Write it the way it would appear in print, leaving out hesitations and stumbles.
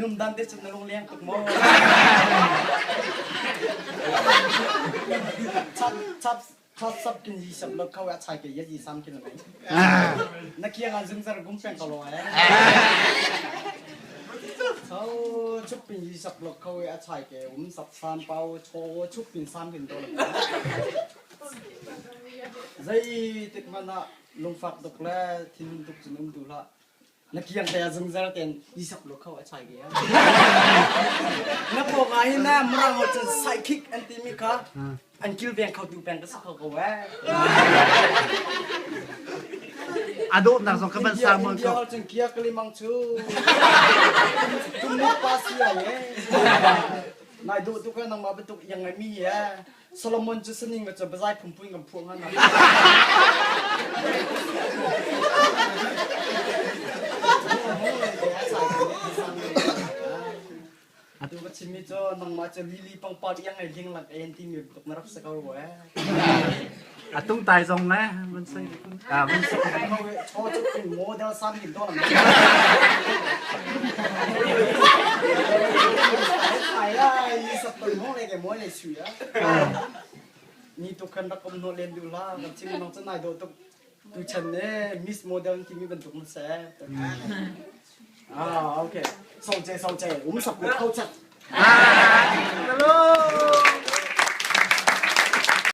Num dan te cun na lung leng tuk maw? Chap chap chap sap kin yi sap lo khau a chai ke ye yi sam kin lai. Na kiang an zung zar gum peng ko lo ai. Chau chup pin yi sap lo khau a chai ke um sap sam pau cho chup pin sam kin do. Zei tik hmanh ah lungfak tuk le thinhun tuk cun um duh hlah. Na kiang te ah zungzal ten i sak lo kho a chai ke. Na pawng ah hin na murang ho cun sidekick an timi kha an kilveng kho tu peng ka si kho ko eh. A dawtnak zong ka van India sang mon India ko. ho cun kia kalimang chu. Tumuk pa si ai eh. Nai duh tuk eh nangmah bantuk iang ngai mi eh. Solomon cu saning cu bazai phunphun kan phuah hnga Atu ka chimmi cu nangmah cu lili pangpar iang ei hling lak en timi tuk na rak si ko rua eh. A tung tai zong ne van sei ah van sei. Chaw cu model sam hin to lang. Ai ai sak ton hong le ke moi le sui a. Ni tuk khan rak um hnawh len duh hlah kan chim nong cu nai dawh tuk tuchan ne Miss Model timi bantuk na se. Ah okay. Song che song che um sak ko kho chat. Hello.